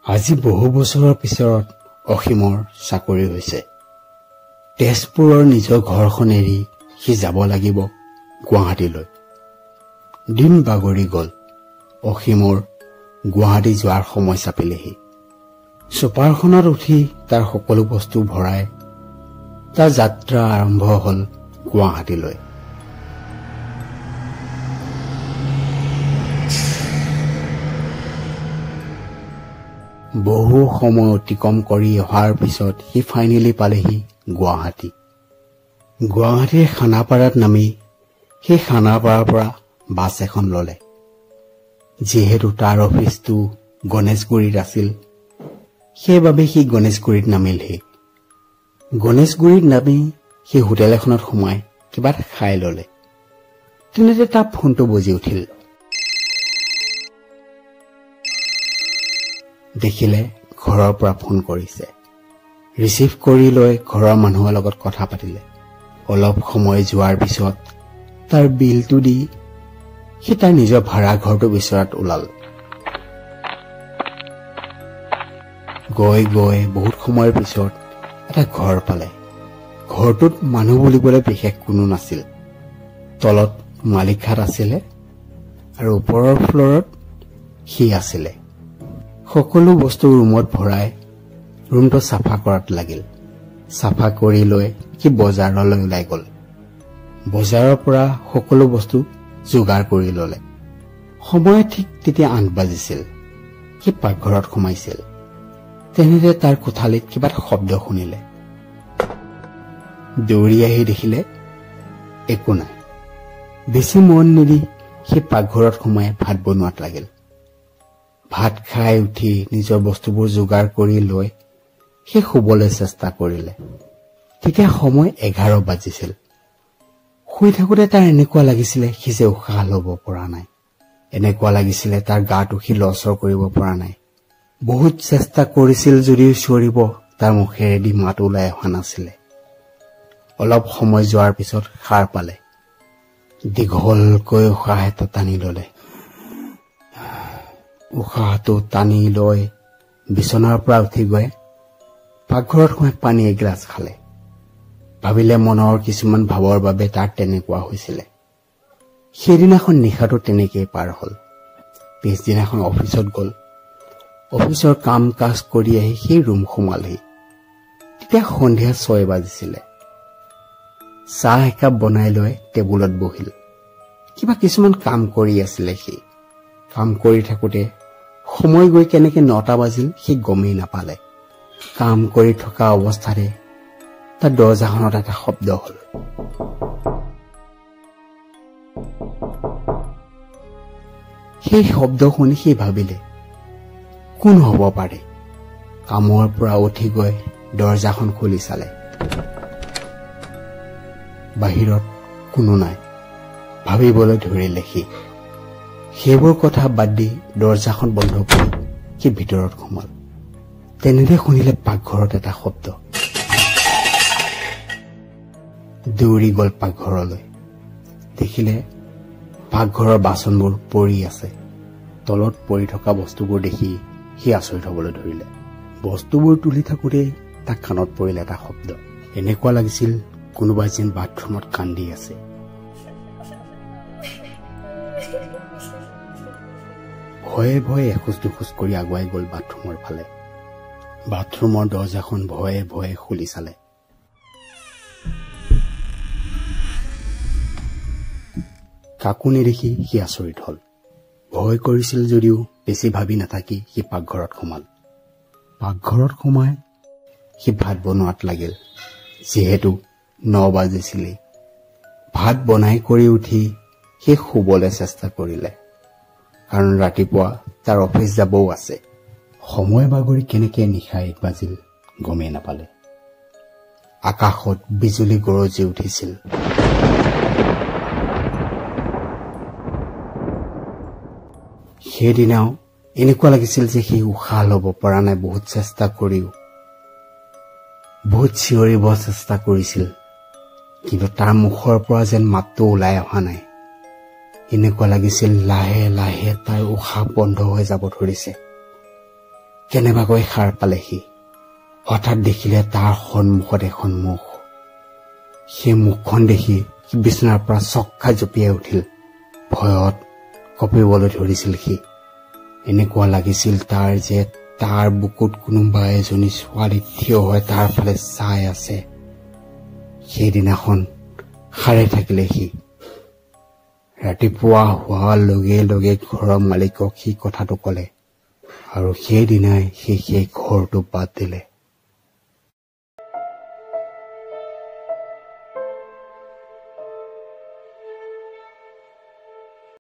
আজি বহু বছৰৰ পিছত অসীমৰ চাকৰি হৈছে। তেজপুৰৰ নিজৰ ঘৰখন এৰি সি যাব লাগিব গুৱাহাটীলৈ। দিন বাগৰি গ'ল। অসীমৰ গুৱাহাটী যোৱাৰ সময় চাপিলেহি। চুপাৰখনত উঠি তাৰ সকলো বস্তু ভৰাই তাৰ যাত্ৰা আৰম্ভ হ'ল গুৱাহাটীলৈ। বহু সময় অতিক্ৰম কৰি অহাৰ পিছত সি ফাইনেলি পালেহি গুৱাহাটী। গুৱাহাটীৰ খানাপাৰাত নামি সেই খানাপাৰাৰ পৰা বাছ এখন ল'লে। যিহেতু তাৰ অফিচটো গণেশগুৰিত আছিল, সেইবাবে সি গণেশগুৰিত নামিলহি। গণেশগুৰিত নামি সি হোটেল এখনত সোমাই কিবা এটা খাই ল'লে। তেনেতে তাৰ ফোনটো বজি উঠিল। দেখিলে ঘৰৰ পৰা ফোন কৰিছে। ৰিচিভ কৰি লৈ ঘৰৰ মানুহৰ লগত কথা পাতিলে। অলপ সময় যোৱাৰ পিছত তাৰ বিলটো দি সি তাৰ নিজৰ ভাড়া ঘৰটো বিচৰাত ওলাল। গৈ গৈ বহুত সময়ৰ পিছত এটা ঘৰ পালে। ঘৰটোত মানুহ বুলিবলৈ বিশেষ কোনো নাছিল। তলত মালিকহাত আছিলে আৰু ওপৰৰ ফ্ল'ৰত সি আছিলে। সকলো বস্তু ৰুমত ভৰাই ৰুমটো চাফা কৰাত লাগিল। চাফা কৰি লৈ সি বজাৰলৈ ওলাই গ'ল। বজাৰৰ পৰা সকলো বস্তু যোগাৰ কৰি ল'লে। সময় ঠিক তেতিয়া ৮ বাজিছিল। সি পাকঘৰত সোমাইছিল। তেনেতে তাৰ কোঠালিত কিবা এটা শব্দ শুনিলে। দৌৰি আহি দেখিলে একো নাই। বেছি মন নিদি সি পাকঘৰত সোমাই ভাত বনোৱাত লাগিল। ভাত খাই উঠি নিজৰ বস্তুবোৰ যোগাৰ কৰি লৈ সি শুবলৈ চেষ্টা কৰিলে। তেতিয়া সময় ১১ বাজিছিল। শুই থাকোঁতে তাৰ এনেকুৱা লাগিছিলে সি যে উশাহ ল'ব পৰা নাই। এনেকুৱা লাগিছিলে তাৰ গাটো সি লৰচৰ কৰিব পৰা নাই। বহুত চেষ্টা কৰিছিল যদিও চিঞৰিব তাৰ মুখেৰেদি মাত ওলাই অহা নাছিলে। অলপ সময় যোৱাৰ পিছত সাৰ পালে। দীঘলকৈ উশাহ এটা টানি ল'লে। উশাহটো টানি লৈ বিচনাৰ পৰা উঠি গৈ পাকঘৰত সোমাই পানী এগিলাচ খালে। ভাবিলে মনৰ কিছুমান ভাৱৰ বাবে তাৰ তেনেকুৱা হৈছিলে। সেইদিনাখন নিশাটো তেনেকেই পাৰ হ'ল। পিছদিনাখন অফিচত গ'ল। অফিচৰ কাম কাজ কৰি আহি সেই ৰুম সোমালহি। তেতিয়া সন্ধিয়া ৬ বাজিছিলে। চাহ একাপ বনাই লৈ টেবুলত বহিল। কিবা কিছুমান কাম কৰি আছিলে সি। কাম কৰি থাকোঁতে সময় গৈ কেনেকে ৯টা বাজিল সি গমেই নাপালে। কাম কৰি থকা অৱস্থাতে তাৰ দৰ্জাখনত এটা শব্দ হ'ল। সেই শব্দ শুনি সি ভাবিলে কোন হ'ব পাৰে। কামৰ পৰা উঠি গৈ দৰ্জাখন খুলি চালে। বাহিৰত কোনো নাই। ভাবিবলৈ ধৰিলে সি। সেইবোৰ কথা বাদ দি দৰ্জাখন বন্ধ কৰি সি ভিতৰত সোমাল। তেনেতে শুনিলে পাকঘৰত এটা শব্দ। দৌৰি গ'ল পাকঘৰলৈ। দেখিলে পাকঘৰৰ বাচনবোৰ পৰি আছে। তলত পৰি থকা বস্তুবোৰ দেখি সি আচৰিত হ'বলৈ ধৰিলে। বস্তুবোৰ তুলি থাকোঁতেই তাক কাণত পৰিল এটা শব্দ। এনেকুৱা লাগিছিল কোনোবাই যেন বাথৰুমত কান্দি আছে। ভয়ে ভয়ে এখোজ দুখোজ কৰি আগুৱাই গ'ল বাথৰুমৰ ফালে। বাথৰুমৰ দৰ্জাখন ভয়ে ভয়ে খুলি চালে। কাকো নেদেখি সি আচৰিত হ'ল। ভয় কৰিছিল যদিও বেছি ভাবি নাথাকি সি পাকঘৰত সোমাল। পাকঘৰত সোমাই সি ভাত বনোৱাত লাগিল। যিহেতু ৯ বাজিছিলেই। ভাত বনাই কৰি উঠি সি শুবলৈ চেষ্টা কৰিলে, কাৰণ ৰাতিপুৱা তাৰ অফিচ যাবও আছে। সময় বাগৰি কেনেকে নিশা ১ বাজিল গমেই নাপালে। আকাশত বিজুলী গৰজি উঠিছিল। সেইদিনাও এনেকুৱা লাগিছিল যে সি উশাহ ল'ব পৰা নাই। বহুত চেষ্টা কৰিও, বহুত চিঞৰিব চেষ্টা কৰিছিল, কিন্তু তাৰ মুখৰ পৰা যেন মাতটো ওলাই অহা নাই। এনেকুৱা লাগিছিল লাহে লাহে তাৰ উশাহ বন্ধ হৈ যাব ধৰিছে। কেনেবাকৈ সাৰ পালে সি। হঠাৎ দেখিলে তাৰ সন্মুখত এখন মুখ। সেই মুখখন দেখি সি বিচনাৰ পৰা চক খাই জঁপিয়াই উঠিল। ভয়ত কঁপিবলৈ ধৰিছিল সি। এনেকুৱা লাগিছিল তাৰ যে তাৰ বুকুত কোনোবা এজনী ছোৱালী থিয় হৈ তাৰ ফালে চাই আছে। সেইদিনাখন সাৰে থাকিলে সি। ৰাতিপুৱা হোৱাৰ লগে লগে ঘৰৰ মালিকক সি কথাটো ক'লে আৰু সেইদিনাই সি সেই ঘৰটো বাদ দিলে।